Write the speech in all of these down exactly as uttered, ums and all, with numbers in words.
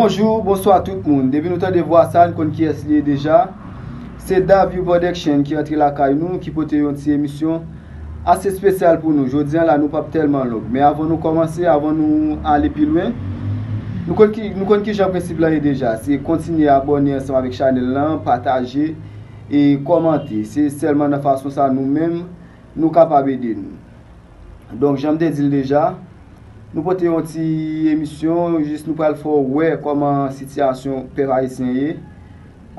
Bonjou, bonswa tout moun. Depi nou tande vwa sa, n konn kiyès li ye deja. Se Davy Production ki rantre lakay nou, ki pote yon ti emisyon ase espesyal pou nou. Jodi a la, nou p ap tèlman long. Men avan nou kòmanse, avan nou ale pi lwen, nou konn ki, nou konn ki jan prensip lan ye deja. Se kontinye abòne ansanm avèk chanèl lan, pataje e kòmante. Se sèlman nan fason sa nou menm, nou kapab ede nou. Donk, jan m te di l deja, nou pote yon ti emisyon, jis nou pral fè w wè kòman sitiyasyon pèp ayisyen ye.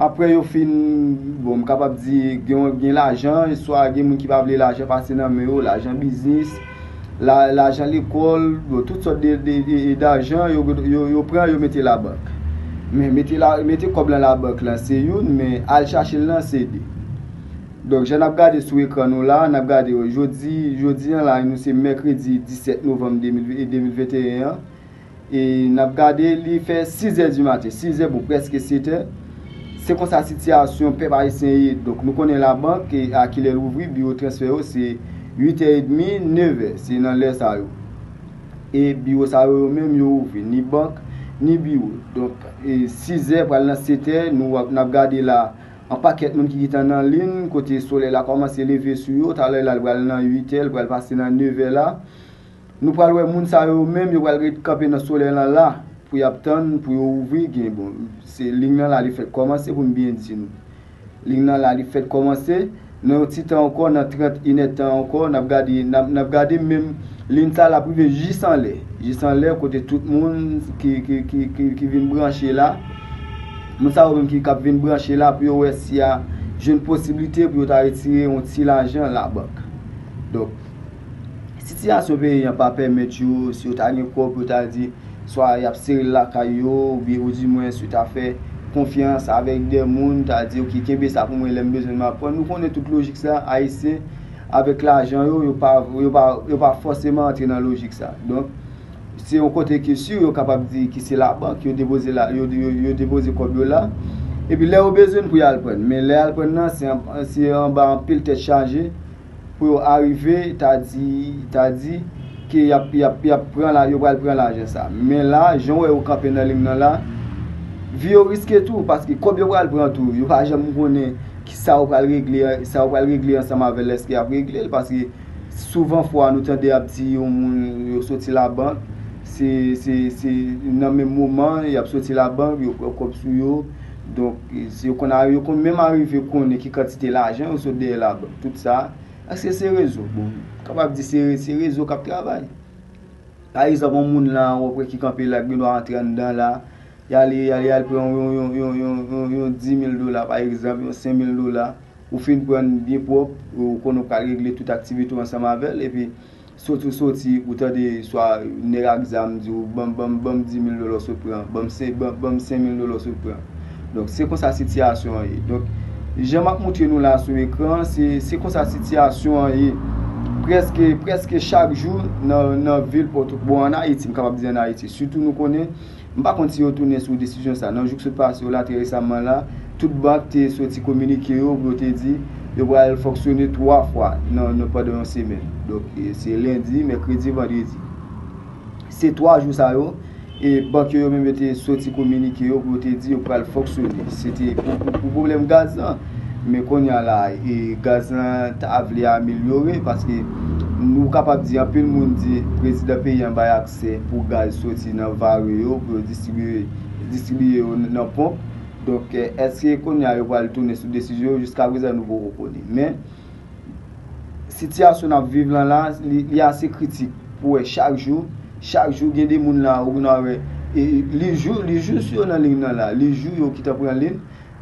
Apre yo fin, bon, m kapab di, gen, gen lajan, swa gen moun ki pa vle lajan pase nan men yo, lajan biznis, la, lajan lekòl, bon, tout sòt de, de, de, de, dajan, yo, yo, yo pran, yo mete labank. Men mete, la, mete kòb lan labank lan, se youn, men al chache l lan, se de. Donk, jan n ap gade sou ekran nou la, n ap gade yo jodi, jodi an la, nou se mèkredi disèt novanm de mil, de mil venteyen an. E n ap gade, li fè sizè di maten, sizè, bon, prèske setè. Se konsa sitiyasyon pèp ayisyen ye. Donk, nou konnen labank, e a kilè l ouvri, biwo transfè yo, se uitè edmi, nevè, se nan lè sa yo. E biwo sa yo, yo menm, yo ouvri, ni bank, ni biwo. Donk, e sizè pral nan setè, nou, n ap gade la, yon pakèt moun ki gentan nan liy, kote solèy la kòmanse leve sou yo, talè la, l pral nan uitè, l pral pase nan nevè la. Nou pral wè moun sa yo menm, yo pral ret kanpe nan solèy lan la, pou y ap tann, pou yo ouvri, gen, bon, se liy lan la, li fèk kòmanse, pou m byen di nou. Liy lan la, li fèk kòmanse, nan yon ti tan ankò, nan trant inèdtan ankò, n ap gade, n ap, n ap gade menm liy sa la, ap rive jis anlè, jis anlè, kote tout moun ki, ki, ki, ki, ki vin branche la, moun sa yo menm ki, k ap vin branche la, pou yo wè si y a jwenn posiblite pou yo ta retire yon ti lajan labank. Donk, sitiyasyon peyi an pa pèmèt yo, si yo ta gen kòb, yo ta di, swa y ap sere l lakay yo, oubyen, oudimwens, yo ta fè konfyans avèk de moun, ta di, "Ok, kenbe sa pou mwen, lè m bezwen m ap pran." Nou konnen tout lojik sa, ayisyen, avèk lajan yo, yo pa, yo pa, yo pa fòseman antre nan lojik sa. Donk, se yon kote ki si yo kapab di ki se labank, yo depoze la, yo, yo, yo depoze kòb yo la. Epi lè yo bezwen pou y al pran. Men lè y al pran nan, se an, se anba anpil tèt chaje, pou yo arive, ta di, ta di ke y ap, y ap, y ap pran la, yo pral pran lajan sa. Men la, jan w wè yo kanpe nan liy nan la, vi yo riske tou, paske kòb yo pral pran tou, yo pa janm konnen ki sa yo pral regle, sa yo pral regle ansanm avè l, èske y ap regle l, paske souvan fwa nou tande y ap di yon moun yo soti labank, se, se, se nan menm moman y ap soti labank, yo pran kòb sou yo. Donk, se yo konn, yo konn menm arive konnen ki kantite lajan yo sot dèyè labank. Tout sa, èske se rezo? Bon, kapab di se, se rezo k ap travay. Pa egzanp, yon moun la, w ap wè ki kanpe la, ki gendwa antre anndan la, y ale, y ale, y al pran yon, yon, yon, yon, yon, yon dis mil dola, pa egzanp, yon senk mil dola, ou fin pran l byen pwòp, ou konnen w pral regle tout aktivite w ansanm avè l, epi soti, ou soti, ou tande swa nèg ak zam di w, "Ban m, ban m, ban m dis mil dola w sot pran, ban m sen-, ban, ban m senk mil dola w sot pran." Donk, se konsa sitiyasyon an ye. Donk, jan m ap montre nou la sou ekran, se, se konsa sitiyasyon an ye. Prèske, prèske chak jou nan, nan vil Pòtoprens, bon, ann Ayiti, m kapab di ann Ayiti, sitou nou konnen, m pa konn si yo tounen sou desizyon sa. Nan jou k sot pase yo la, trè resaman la, tout bank te soti kominike yo pou yo te di yo pral fonksyone twa fwa nan, nan pandan yon semèn. Donk, e, se lendi, mèkredi, vandredi. Se twa jou sa yo, e bank yo, yo menm yo te soti kominike yo pou yo te di yo pral fonksyone. Se te pou, pou, pou pwoblèm gaz lan. Men kounye a la, e gaz lan ta vle amelyore, paske nou kapab di, anpil moun di prezidan peyi an bay aksè pou gaz soti nan vare yo, pou yo distribiye, distribiye yo nan ponp. Donk, e, èske kounye a yo pral tounen sou desizyon yo? Jiska prezan, nou poko konnen. Men, sitiyasyon n ap viv lan la, li, li ase kritik pou wè chak jou, chak jou gen de moun la, ou gen wè, e, li jou, li jou si yo nan liy nan la, li jou yo ki t ap pran liy,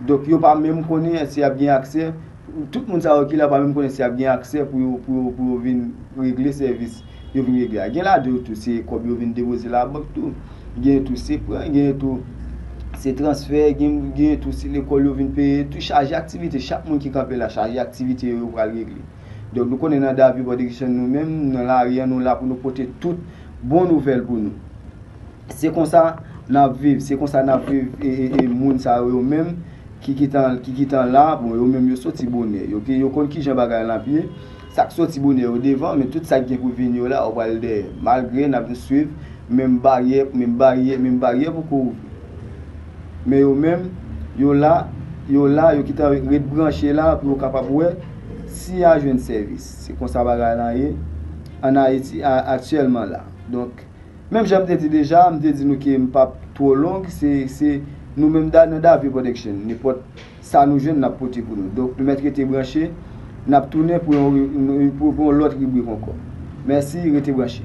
donk yo pa menm konnen si y ap gen aksè, tout moun sa yo ki la pa menm konnen si y ap gen aksè pou yo, pou yo, pou yo vin regle sèvis yo vin regle a. Gen ladan yo tou, se kòb yo vin depoze labank tou. Gen tou, se pran, gen tou, se transfè, gen, gen tou, se lekòl yo vin peye, tou chaje aktivite, chak moun ki kanpe la, chaje aktivite yo, yo pral regle. Donk, nou konnen nan Davy Production, nou menm, nan lari a, nou la pou nou pote tout bon nouvèl pou nou. Se konsa n ap viv, se konsa n ap viv, e, e, e moun sa yo, yo menm, ki gentan, ki gentan la, bon, yo menm yo soti bonè. Yo, yo konn kijan bagay lan ap ye. Sa k soti bonè yo devan, men tout sa k gen pou vini yo la, yo pral dèyè. Malgre n ap swiv menm baryè, menm baryè, menm baryè poko ouvri. Men yo menm, yo la, yo la, yo gentan ret branche la pou yo kapab wè si y a jwenn sèvis. Se konsa bagay la ye ann Ayiti a- aktyèlman la. Donk, menm jan m te di deja, m te di nou ke m p ap twò long, se se nou menm da- nan Davie Production. Nenpòt sa nou jwenn, n ap pote pou nou. Donk, nou mèt rete branche, n ap tounen pou yon, pou, pou yon lòt ribrik ankò. Mèsi, rete branche.